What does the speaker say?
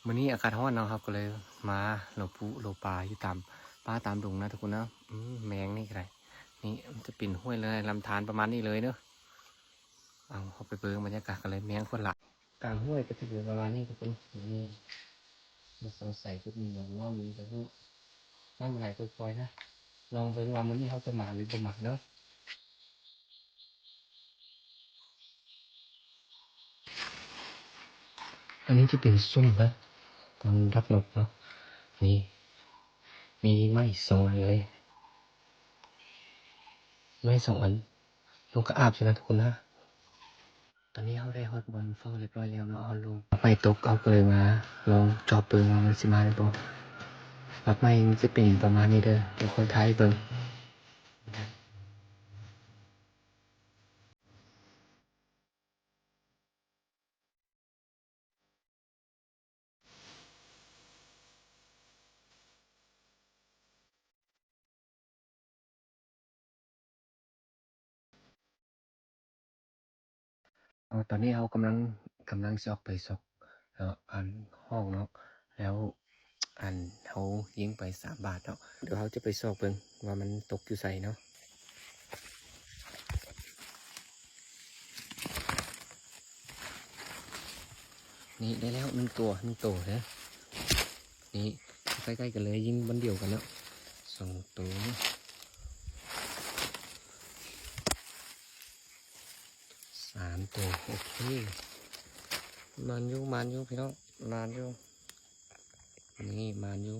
ມື້ນີ້ອາກາດຮ້ອນເນາະ ເຮົາກໍເລີຍມາໂລປູໂລປາຢູ່ຕາມປ່າຕາມດົງນະທຸກຄົນນະ. ອືມ ແມງນີ້ກໍໄດ້ ນີ້ມັນຈະເປັນຫ້ວຍເລີຍ ລຳທານປະມານນີ້ເລີຍເດີ. ເອົາ ເຮົາໄປເບິ່ງບັນຍາກາດກັນເລີຍ ແມງໂຄດຫຼາຍ. ກາງຫ້ວຍກໍຈະເປັນປະມານນີ້ທຸກຄົນ. ນີ້ ບໍ່ສົງໄສຈຸດນີ້ ນ້ຳມັນຈະຮູ້ ນ້ຳໄຫຼຄ່ອຍໆນະ. ລອງເບິ່ງວ່າມື້ນີ້ເຮົາຈະໝານຫຼືບໍ່ໝານເດີ. ອັນນີ້ຈະເປັນຊຸ່ມນະ ຕອນດັກນົກເນາະ. ນີ້ ມີໄມ້ສອງອັນເລີຍ ໄມ້ສອງອັນ ນົກກະອາບຊະນະທຸກຄົນນະ. ຕອນນີ້ເຮົາໄດ້ຮອດບ່ອນເຝົ້າຮຽບຮ້ອຍແລ້ວເນາະ ເຮົາລົງ ໄມ້ຕົກ ເຮົາກໍເລີຍມາລອງຈອບເບິ່ງວ່າມັນຊິມາຫຼືບໍ່. ດອກໄມ້ມັນຈະເປັນປະມານນີ້ເດີ ດຽວຄ່ອຍຖ່າຍໃຫ້ເບິ່ງ. ເອົາ ຕອນນີ້ເຮົາກຳລັງ ກຳລັງຊິອອກໄປຊອກເນາະ ອັນ ຮອກເນາະ ແລ້ວ ອັນ ເຮົາຍິງໄປສາມບາດເນາະ. ດຽວເຮົາຈະໄປຊອກເບິ່ງວ່າມັນຕົກຢູ່ໃສເນາະ. ນີ້ໄດ້ແລ້ວໜຶ່ງຕົວ ໜຶ່ງໂຕເດີ. ນີ້ ໃກ້ໆກັນເລີຍ ຍິງບ່ອນດຽວກັນເນາະ ສອງໂຕ ສາມໂຕ. ໂອເຄ ໝານຢູ່ ໝານຢູ່ພີ່ນ້ອງ ໝານຢູ່. ນີ້ ໝານຢູ່